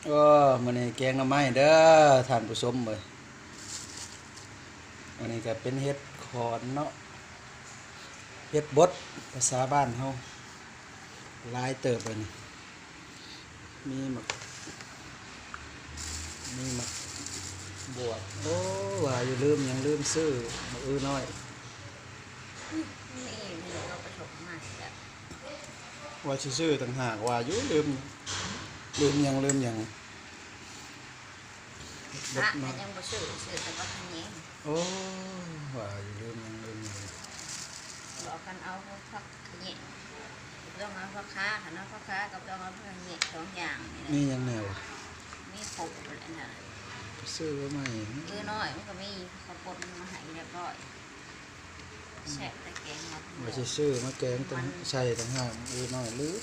ໂອ້ ມື້ນີ້ແກງໜໍ່ໄມ້ເດີທ່ານຜູ້ຊົມເອີຍ. ອັນນີ້ກໍເປັນເຫັດຂອນເນາະ ເຫັດບົດພາສາບ້ານເຮົາ ຫຼາຍເຕີບເລີຍນີ້. ມີໝາກ ມີໝາກບວບ. ໂອ້ ວ່າຢູ່ລືມຫຍັງ ລືມຊື້ໝາກອຶນ້ອຍ. ນີ້ ນີ້ເຮົາໄປຖົມມາແລ້ວ ວ່າຊິຊື້ຕ່າງຫາກ ວ່າຢູ່ລືມ ລືມຫຍັງ ລືມຫຍັງ. ເຫັດບົດ ພະ ເນາະ ຍັງບໍ່ຊື້ ຊື້ແຕ່ບັກຂະແຍງ. ໂອ້ ວ່າຢູ່ລືມຫຍັງ ລືມຫຍັງ. ບອກກັນເອົາຜັກຂະແຍງ ຕ້ອງເອົາຜັກຄາ ຄັນເອົາຜັກຄາກໍຕ້ອງເອົາຜັກຂະແຍງ ສອງຢ່າງນີ້ແຫຼະ. ມີຫຍັງແດ່ວະ? ມີຄົບແລ້ວນະ ໄປຊື້ມາໃໝ່. ອືນ້ອຍມັນກໍມີ ເຂົາປົນມາໃຫ້ຮຽບຮ້ອຍ. ແຊບແຕ່ແກງເນາະ ວ່າຊິຊື້ມາແກງ ມັນ ໃສ່ຕ່າງຫາກ ອືນ້ອຍລືມ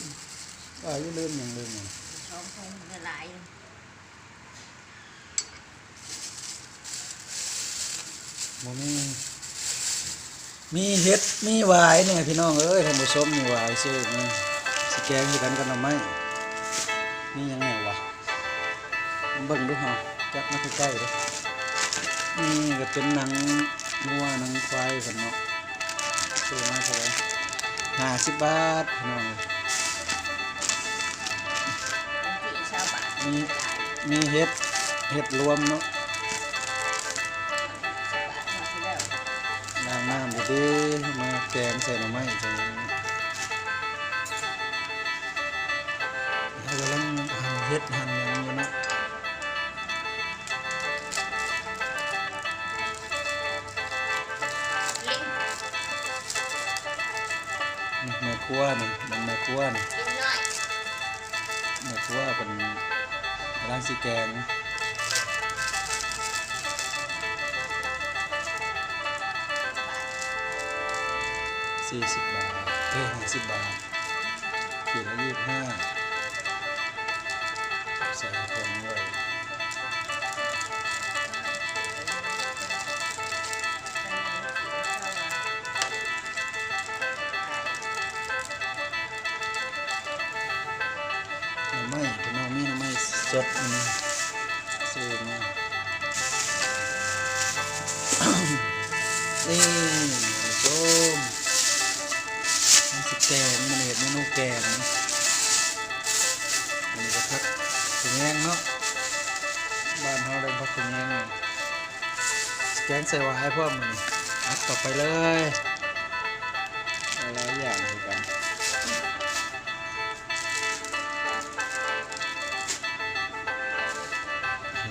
ວ່າຢູ່ລືມຫຍັງ ລືມຫຍັງ. ສອງຖົງຫຼາຍໆ ບໍ່ມີ ມີເຫັດມີຫວາຍນີ້ພີ່ນ້ອງເອີຍ ທ່ານຜູ້ຊົມ. ມີຫວາຍຊື້ມາ ຊິແກງຄືກັນກັບໜໍ່ໄມ້. ມີຫຍັງແດ່ວະ? ມາເບິ່ງດູເຮົາ ຈັບມາໃກ້ໆເດີ້. ນີ້ກໍເປັນໜັງງົວໜັງຄວາຍເພິ່ນເນາະ. ຊື້ມາເທົ່າໃດ? ຫ້າສິບບາດ ພີ່ນ້ອງ. ມີ ມີເຫັດ ເຫັດລວມເນາະ. ລ້າງນ້ຳດີໆ ມາແກງໃສ່ໜໍ່ໄມ້. ເຮົາກຳລັງຫັ່ນເຫັດຫັ່ນຫຍັງຢູ່ເນາະ. ແມ່ຄົວນີ້ ແມ່ຄົວນີ້ ແມ່ຄົວເພິ່ນກຳລັງຊິແກງ. ສີ່ສິບບາດ ເອີ ຫ້າສິບບາດ. ຂີດລະຊາວຫ້າ ໃສ່ຖົງໄວ້. ໜໍ່ໄມ້ ພີ່ນ້ອງ ມີໜໍ່ໄມ້ສົດ ອືມ ຊື້ມາ. ນີ້ ທ່ານຜູ້ຊົມ ມັນຊິແກງ ມັນເຮັດເມນູແກງ. ອັນນີ້ກໍຜັກຂະແຍງເນາະ ບ້ານເຮົາເອີ້ນຜັກຂະແຍງ. ແກງໃສ່ຫວາຍພ້ອມ ມື້ນີ້ ອັດເຂົ້າໄປເລີຍ. ຫຼາຍຢ່າງຄືກັນ.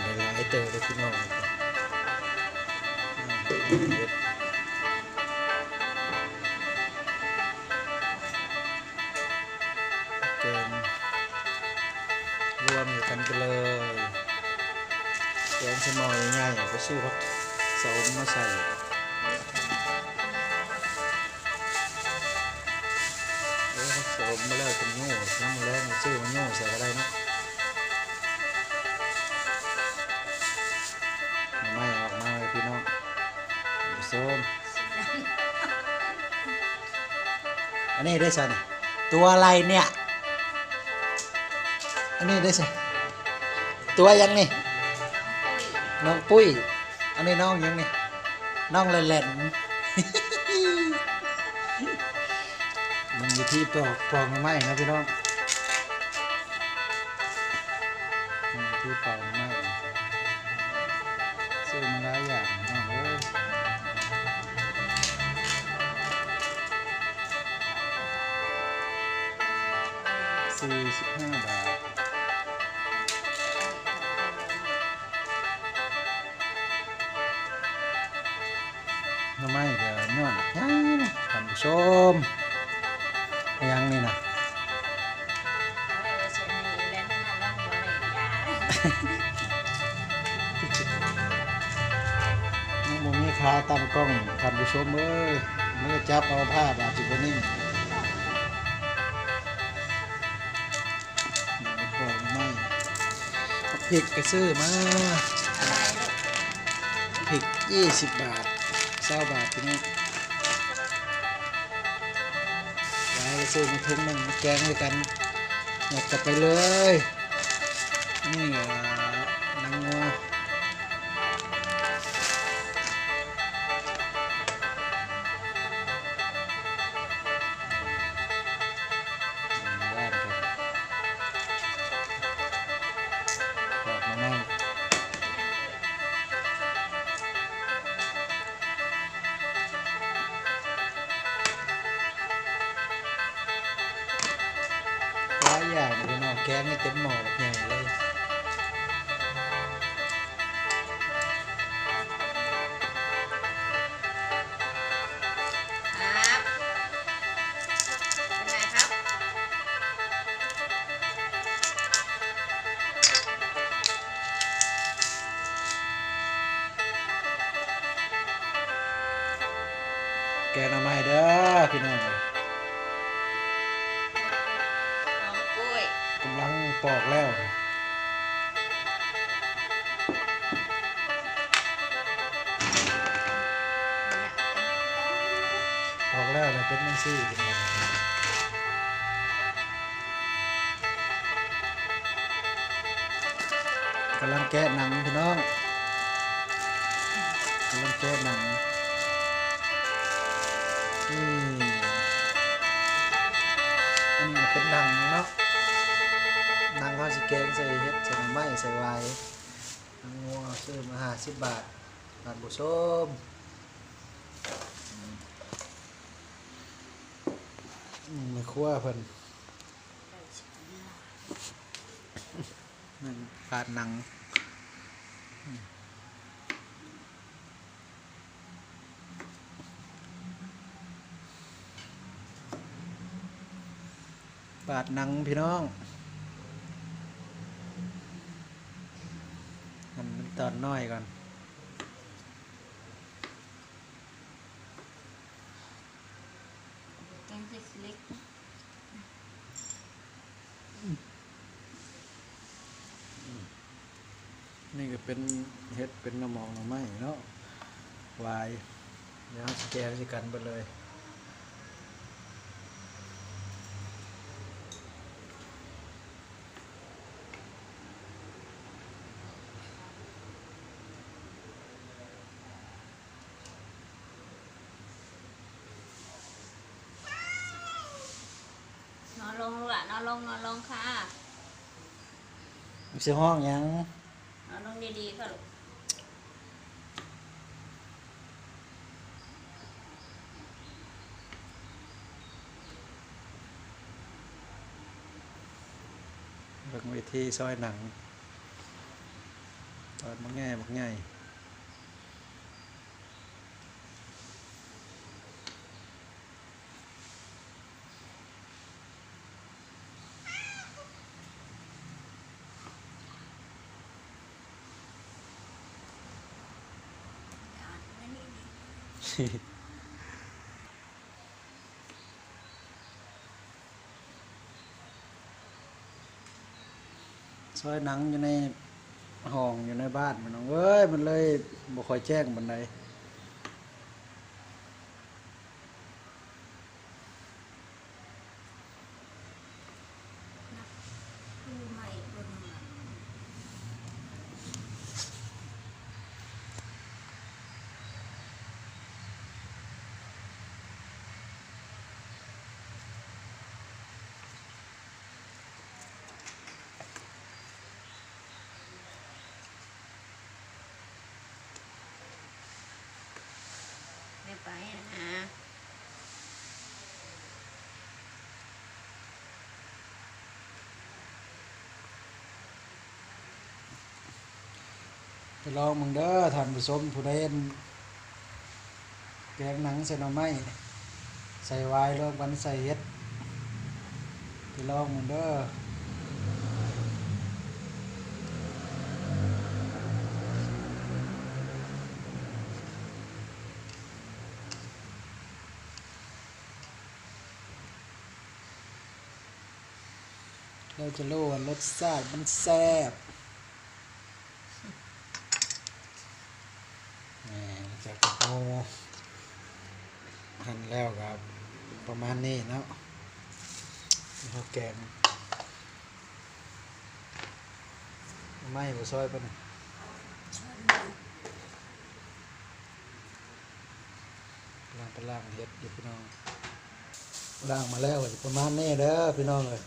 ໄດ້ຫຼາຍເຕີບເດ້ພີ່ນ້ອງ. ແກງລວມຢູ່ກັນໄປເລີຍ. ແກງໃສ່ໝໍ້ໃຫຍ່ໆ ໄປຊື້ຜັກສະອົມມາໃສ່. ໂອ້ ຜັກສະອົມມາແລ້ວ ເປັນໂຍ່ ຍາມມື້ແລງຊື້ມາໂຍ່ໃສ່ກໍໄດ້ເນາະ. ໜໍ່ໄມ້ອອກມາເລີຍພີ່ນ້ອງ ທ່ານຜູ້ຊົມ. ອັນນີ້ເດ້ຊະນີ້ ຕົວອະໄລເນຍ? ອັນນີ້ເດ້ຊະ ຕົວຫຍັງນີ້? ນ້ອງປຸ້ຍ. ອັນນີ້ນ້ອງຫຍັງນີ້? ນ້ອງແຫຼນໆ. ມັນຢູ່ທີ່ປອກ ປອກໜໍ່ໄມ້ນະພີ່ນ້ອງ. ອືມ ທີ່ເປົ່າມາ ຊື້ມາຫຼາຍຢ່າງພີ່ນ້ອງເອີຍ. ສີ່ສິບຫ້າບາດ. ໜໍ່ໄມ້ກໍຍອດບັກໃຫຍ່ນະທ່ານຜູ້ຊົມ. ຫຍັງນີ້ນະ? ຍັງບໍ່ມີຂາຕັ້ງກ້ອງ ທ່ານຜູ້ຊົມເອີຍ. ມືຈັບເອົາພາບອາດຊິບໍ່ນິ່ງ. ແກງໜໍ່ໄມ້ ບັກພິກກໍຊື້ມາ ພິກ ຊາວບາດ ຊາວບາດ ພີ່ນ້ອງ. ຫວາຍກໍຊື້ມາຖົງໜຶ່ງ ມາແກງດ້ວຍກັນ ຫຍັດເຂົ້າໄປເລີຍ. ນີ້ກໍ ໝໍ້ບັກໃຫຍ່ເລີຍ. ແກງໜໍ່ໄມ້ເດີພີ່ນ້ອງ ນ້ອງກ້ວຍ ກຳລັງປອກແລ້ວ ປອກແລ້ວລະເປັນຈັ່ງຊີ້ພີ່ນ້ອງ. ກຳລັງແກະໜັງພີ່ນ້ອງ ກຳລັງແກະໜັງ. ນີ້ ອັນນີ້ເປັນໜັງເນາະ ໜັງເຮົາຊິແກງໃສ່ເຫັດ ໃສ່ໜໍ່ໄມ້ ໃສ່ຫວາຍ. ໜັງງົວຊື້ມາຫ້າສິບບາດ ທ່ານຜູ້ຊົມ. ອືມ ແມ່ຄົວເພິ່ນ ປາດໜັງ ປາດໜັງພີ່ນ້ອງ ຫັ້ນເປັນຕອນນ້ອຍກ່ອນ. ແກງເຫັດເລັກ ນີ້ກໍເປັນເຫັດ ເປັນໜໍ່ໝໍ່ໜໍ່ໄມ້ເນາະ ຫວາຍ ດຽວເຮົາຊິແກງໃສ່ກັນເບິດເລີຍ. ນອນລົງລູກຫຼານ ນອນລົງ ນອນລົງຄ່ະ. ຊິຮ້ອງຫຍັງ? ນອນລົງດີໆຄ່ະລູກ. ເບິ່ງວິທີຊອຍໜັງ ຕອນບັກໃຫຍ່ ບັກໃຫຍ່. ຊອຍໜັງຢູ່ໃນຫ້ອງ ຢູ່ໃນບ້ານພີ່ນ້ອງເອີຍ ມັນເລີຍບໍ່ຄ່ອຍແຈ້ງປານໃດ. ແມ່ໄປຫາ ໄປລອງເບິ່ງເດີທ່ານຜູ້ຊົມ ຜູ້ໃດ ແກງໜັງໃສ່ໜໍ່ໄມ້ ໃສ່ຫວາຍລວມກັນໃສ່ເຫັດ ໄປລອງເບິ່ງເດີ. ແລ້ວຈະຮູ້ວ່າລົດຊາດມັນແຊບ. ແມ່ນ ຈາກເຮົາ ຫັ້ນແລ້ວກໍປະມານນີ້ເນາະ ເຮົາແກງ ເອົາໄມ້ບໍ່ຊອຍປານນັ້ນ ກຳລັງໄປລ້າງເຫັດຢູ່ພີ່ນ້ອງ. ລ້າງມາແລ້ວກໍຊິປະມານນີ້ເດີພີ່ນ້ອງເອີຍ.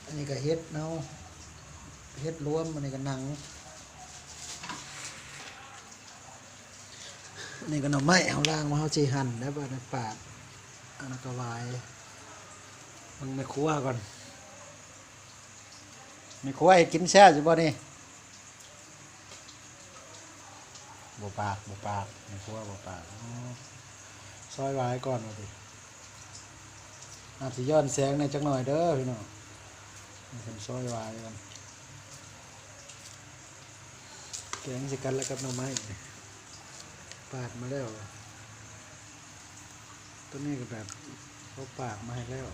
ອັນນີ້ກໍເຫັດເນາະ ເຫັດລວມ ອັນນີ້ກໍໜັງ ອັນນີ້ກໍໜໍ່ໄມ້ ເຮົາລ້າງມາ ເຮົາຊິຫັ່ນແລ້ວ ບາດນີ້ປາດ ອັນນັ້ນກໍຫວາຍ ເບິ່ງແມ່ຄົວກ່ອນ. ແມ່ຄົວເຮັດກິນແຊບຢູ່ບໍ່ນີ້? ບໍ່ປາກ ບໍ່ປາກ ແມ່ຄົວບໍ່ປາກ. ອໍ ຊອຍຫວາຍກ່ອນວ່າຕິ. ອາດຊິຍ້ອນແສງແດ່ຈັກໜ່ອຍເດີພີ່ນ້ອງ. ໃຫ້ເພິ່ນຊອຍຫວາຍກ່ອນ. ແກງໃສ່ກັນແລ້ວກັບໜໍ່ໄມ້ ປາດມາແລ້ວ. ຕົວນີ້ກໍແບບເຂົາປາດມາໃຫ້ແລ້ວ.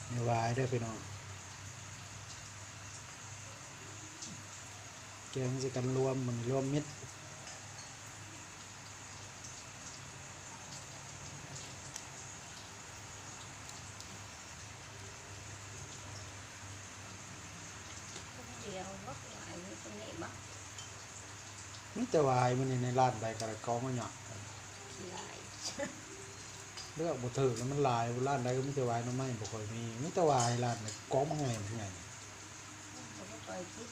ແມ່ຫວາຍເດີພີ່ນ້ອງ. ແກງໃສ່ກັນລວມ ມັນລວມມິດ. ດຽວບໍ່ ຫວາຍມີສ່ຳນີ້ບໍ່? ມີແຕ່ຫວາຍ ມື້ນີ້ໃນຮ້ານໃດກໍໄດ້ກອງມາຫຍັງ ຂີ້ຫຼາຍ ເລືອກບໍ່ຖືກແລ້ວ ມັນຫຼາຍ. ຮ້ານໃດກໍມີແຕ່ຫວາຍໜໍ່ໄມ້ ບໍ່ຄ່ອຍມີ. ມີແຕ່ຫວາຍ ຮ້ານໃດກອງບັກໃຫຍ່ບັກໃຫຍ່. ເຮົາບໍ່ຄ່ອຍກິນ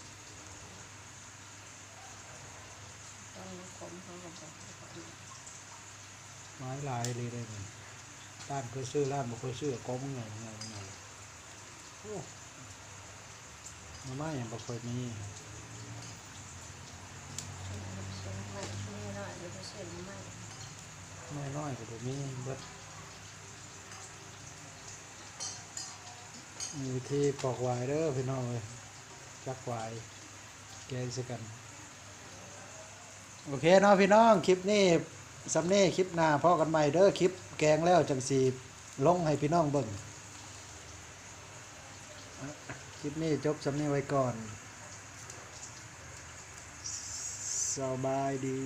ຕ້ອງຄົມເຮົາກໍບໍ່ຄ່ອຍກິນ. ຫຼາຍໆ ອີ່ຫຼີເດ້ນີ້. ຮ້ານເຄີຍຊື້ ຮ້ານບໍ່ເຄີຍຊື້ ກອງບັກໃຫຍ່ ບັກໃຫຍ່ ບັກໃຫຍ່. ໂອ້ ໜໍ່ໄມ້ຍັງບໍ່ຄ່ອຍມີ. ໜໍ່ໄມ້ນ້ອຍໆ ບໍ່ໄດ້ຊື້ໜໍ່ໄມ້ ໜໍ່ໄມ້ນ້ອຍກໍບໍ່ມີເບິດ. ມີວິທີປອກຫວາຍເດີພີ່ນ້ອງເອີຍ. ຈັກຫວາຍ ແກງໃສ່ກັນ. ໂອເຄເນາະພີ່ນ້ອງ ຄລິບນີ້ສ່ຳນີ້. ຄລິບໜ້າພໍ້ກັນໃໝ່ເດີ. ຄລິບແກງແລ້ວຈັ່ງຊິລົງໃຫ້ພີ່ນ້ອງເບິ່ງ. ຄລິບນີ້ຈົບສ່ຳນີ້ໄວ້ກ່ອນ. ສະບາຍດີ.